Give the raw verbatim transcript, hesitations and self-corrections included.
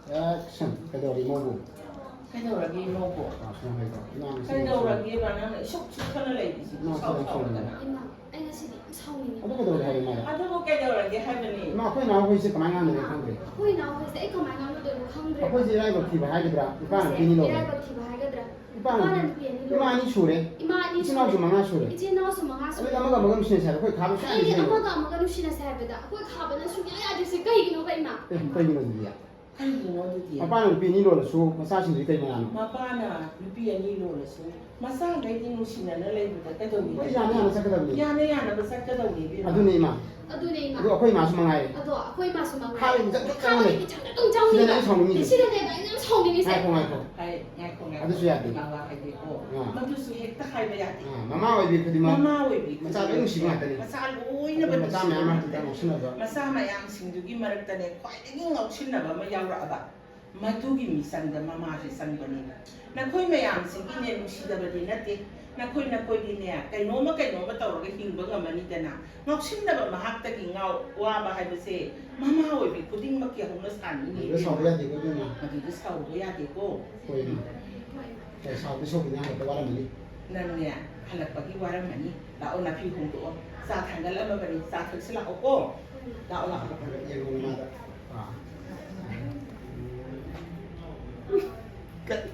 Action. ꯀꯩꯗꯧꯔꯤ ꯃꯧꯕꯨ? ꯀꯩꯗꯧꯔꯒꯦ ꯏꯃꯧꯕꯨ? ꯑꯥ, ꯁꯨꯝ ꯂꯩꯕ꯫ ꯏꯃꯥ, ꯉꯁꯤ ꯀꯩꯗꯧꯔꯒꯦꯕ ꯅꯪꯅ ꯏꯁꯨꯛ ꯁꯨꯛꯇꯅ ꯂꯩꯔꯤꯁꯤꯕꯨ? ꯏꯃꯥ, ꯁꯥꯎ ꯁꯨꯝ ꯁꯥꯎꯗꯅ? ꯁꯨꯝ ꯏꯃꯥ, ꯑꯩ ꯉꯁꯤꯗꯤ ꯌꯥꯝ ꯁꯥꯎꯅꯤꯡꯉꯦ꯫ ꯑꯗꯨ ꯀꯩꯗꯧꯔꯦ ꯍꯥꯏꯕ ꯏꯃꯥꯗ? ꯑꯗꯨꯕꯨ ꯀꯩꯗꯧꯔꯒꯦ ꯍꯥꯏꯕꯅꯤ? ꯏꯃꯥ, ꯑꯩꯈꯣꯏ ꯏꯅꯥꯎꯈꯣꯏꯁꯦ ꯀꯃꯥꯏꯅ ꯉꯥꯡꯅꯔꯦ ꯈꯪꯗ꯭ꯔꯦ꯫ ꯑꯩꯈꯣꯏ ꯏꯅꯥꯎꯈꯣꯏꯁꯦ ꯑꯩ ꯀꯃꯥꯏꯅ ꯉꯥꯡꯅꯗꯣꯏꯅꯣ ꯈꯪꯗ꯭ꯔꯦ꯫ ꯑꯩꯈꯣꯏꯁꯦ ꯏꯔꯥꯏꯕꯛ ꯊꯤꯕ ꯍꯥꯏꯒꯗ꯭ꯔꯥ? ꯏꯄꯥꯅ ꯅꯨꯄꯤ ꯑꯅꯤ ꯂꯣꯜꯂꯦ꯫ ꯏꯔꯥꯏꯕꯛ ꯊꯤꯕ ꯍꯥꯏꯒꯗ꯭ꯔꯥ? ꯏꯄꯥꯅ ꯏꯄꯥꯅ ꯅꯨꯄꯤ ꯑꯅꯤ ꯏꯃꯥ ꯂꯣꯜꯂꯦ꯫ ꯑꯅꯤ ꯁꯨꯔꯦ꯫ ꯏꯃꯥ ꯑꯅꯤ ꯏꯆꯤꯟ ꯏꯅꯥꯎꯁꯨ ꯁꯨꯔꯦ꯫ ꯃꯉꯥ ꯁꯨꯔꯦ꯫ ꯏꯆꯤꯟ ꯏꯅꯥꯎꯁꯨ ꯃꯉꯥ ꯁꯨꯔꯦ꯫ ꯑꯗꯨꯗꯤ ꯑꯃꯒ ꯑꯃꯒ ꯅꯨꯡꯁꯤꯅꯁꯦ ꯍꯥꯏꯕ ꯑꯩꯈꯣꯏ ꯈꯥꯕ ꯁꯨꯡꯌꯥ ꯑꯩ ꯌꯥꯗꯦ꯫ ꯑꯃꯒ ꯑꯃꯒ ꯅꯨꯡꯁꯤꯅꯁꯦ ꯍꯥꯏꯕꯗ ꯑꯩꯈꯣꯏ ꯈꯥꯕꯅ ꯁꯨꯡꯌꯥ ꯌꯥꯗ꯭ꯔꯤꯁꯦ ꯀꯩꯒꯤꯅꯣꯕ ꯏꯃꯥ? ꯑꯦ, ꯀꯩꯒꯤꯅꯣ ꯑꯗꯨꯗꯤ? ꯀꯩꯒꯤꯅꯣ ꯑꯗꯨꯗꯤ? ꯃꯄꯥꯅ ꯅꯨꯄꯤ ꯑꯅꯤ ꯂꯣꯜꯂꯁꯨ ꯃꯆꯥꯁꯤꯡꯗꯨꯗꯤ ꯀꯩ ꯃꯔꯥꯅꯣ? ꯃꯄꯥꯅ ꯅꯨꯄꯤ ꯑꯅꯤ ꯂꯣꯜꯂꯁꯨ ꯃꯆꯥꯈꯩꯗꯤ ꯅꯨꯡꯁꯤꯅꯅ ꯂꯩꯕꯗ ꯀꯩꯗꯧꯅꯤ? ꯍꯣꯏ, ꯌꯥꯅ ꯌꯥꯅ ꯆꯠꯀꯗꯕꯅꯤ꯫ ꯌꯥꯅ ꯌꯥꯅꯕ ꯆꯠꯀꯗꯧꯅꯤ ꯏꯕꯦꯝꯃ꯫ ꯑꯗꯨꯅꯦ ꯏꯃꯥ꯫ ꯑꯗꯨꯅꯦ ꯏꯃꯥ꯫ ꯑꯗꯨ ꯑꯩꯈꯣꯏ ꯏꯃꯥꯁꯨ ꯃꯉꯥꯏꯔꯦ꯫ ꯑꯗꯣ ꯑꯩꯈꯣꯏ ꯏꯃꯥꯁꯨ ꯃꯉꯥꯏꯔꯦ꯫ ꯈꯥꯕ ꯏꯆꯝ ꯆꯝ ꯆꯪꯉꯦ꯫ ꯈꯥꯕ ꯏꯆꯝ ꯆꯝ ꯆꯪꯉꯦ꯫ ꯁꯤꯗꯅꯦ ꯑꯩ ꯁꯥꯎꯅꯤꯡꯉꯤꯁꯦ꯫ ꯁꯤꯗꯅꯦꯕ ꯑꯩꯅ ꯌꯥꯝ ꯁꯥꯎꯅꯤꯡꯉꯤꯁꯦ꯫ ꯉꯥꯏꯈꯣ, ꯉꯥꯏꯈꯣ꯫ ꯍꯥꯏ, ꯉꯥꯏꯈꯣ, ꯉꯥꯏꯈꯣ꯫ ꯑꯗꯨꯁꯨ ꯌꯥꯗꯦ꯫ ꯏꯃꯥ ꯍꯥꯏꯗꯤꯀꯣ, ꯑꯥ꯫ ꯃꯗꯨꯁꯨ ꯍꯦꯛꯇ ꯍꯥꯏꯕ ꯌꯥꯗꯦ꯫ ꯑꯥ, ꯃꯃꯥ ꯑꯣꯏꯕꯤ ꯈꯨꯗꯤꯡꯃꯛ ꯃꯆꯥ ꯂꯣꯏ ꯅꯨꯡꯁꯤꯕ ꯉꯥꯛꯇꯅꯤ꯫ ꯃꯆꯥ ꯂꯣꯏꯅꯃꯛ ꯑꯗꯨ ꯃꯆꯥ ꯅꯨꯡꯁꯤꯕ ꯃꯌꯥꯝ ꯉꯥꯛꯇꯅꯤ꯫ ꯃꯔꯛꯇꯨꯗ ꯉꯥꯎꯁꯤꯟꯅꯕ꯫ ꯃꯆꯥ ꯃꯌꯥꯝꯁꯤꯡꯗꯨꯒꯤ ꯃꯔꯛꯇꯅꯦ ꯈ꯭ꯋꯥꯏꯗꯒꯤ ꯉꯥꯎꯁꯤꯟꯅꯕ ꯑꯃ ꯌꯥꯎꯔꯛꯑꯕ꯫ ꯃꯗꯨꯒꯤ ꯃꯤꯆꯪꯗ ꯃꯃꯥꯁꯦ ꯆꯪꯕꯅꯦꯕ꯫ ꯅꯈꯣꯏ ꯃꯌꯥꯝꯁꯤꯒꯤꯅꯦ ꯅꯨꯡꯁꯤꯗꯕꯗꯤ ꯅꯠꯇꯦ, ꯅꯈꯣꯏ ꯅꯈꯣꯏꯗꯤꯅꯦ ꯀꯩꯅꯣꯝꯃ ꯀꯩꯅꯣꯝꯃ ꯇꯧꯔꯒ ꯍꯤꯡꯕ ꯉꯝꯃꯅꯤꯗꯅ꯫ ꯉꯥꯎꯁꯤꯟꯅꯕ ꯃꯍꯥꯛꯇꯒꯤ ꯉꯥꯎ-, ꯋꯥꯕ ꯍꯥꯏꯕꯁꯦ ꯃꯃꯥ ꯑꯣꯏꯕꯤ ꯈꯨꯗꯤꯡꯃꯛꯀꯤ ꯍꯧꯅ ꯁꯥꯅꯤꯅꯦ꯫ ꯑꯗꯨꯗ ꯁꯥꯎꯕ ꯌꯥꯗꯦꯀꯣ, ꯏꯕꯦꯝꯃ꯫ ꯑꯗꯨꯗ ꯁꯥꯎꯕ ꯌꯥꯗꯦꯀꯣ꯫ ꯍꯣꯏ, ꯏꯃꯥ꯫ ꯑꯦ, ꯁꯥꯎꯗꯤ ꯁꯥꯎꯕꯤꯅꯤ, ꯍꯜꯂꯛꯄ ꯋꯥꯔꯝꯃꯅꯤ꯫ ꯅꯪꯅꯦ ꯍꯜꯂꯛꯄꯒꯤ ꯋꯥꯔꯝꯃꯅꯤ꯫ ꯂꯥꯛꯑꯣ, ꯅꯥꯄꯤ ꯍꯣꯡꯗꯣꯛꯑꯣ꯫ ꯆꯥ ꯊꯥꯡꯒꯠꯂꯝꯃꯕꯅꯤ, ꯆꯥ ꯊꯛꯁꯤ ꯂꯥꯛꯑꯣꯀꯣ꯫ ꯂꯥꯛꯑꯣ, ꯂꯥꯛꯑꯣ꯫ ꯌꯦꯡꯉꯣ ꯃꯃꯥꯗ꯫ ꯑꯥ꯫ ꯀ-,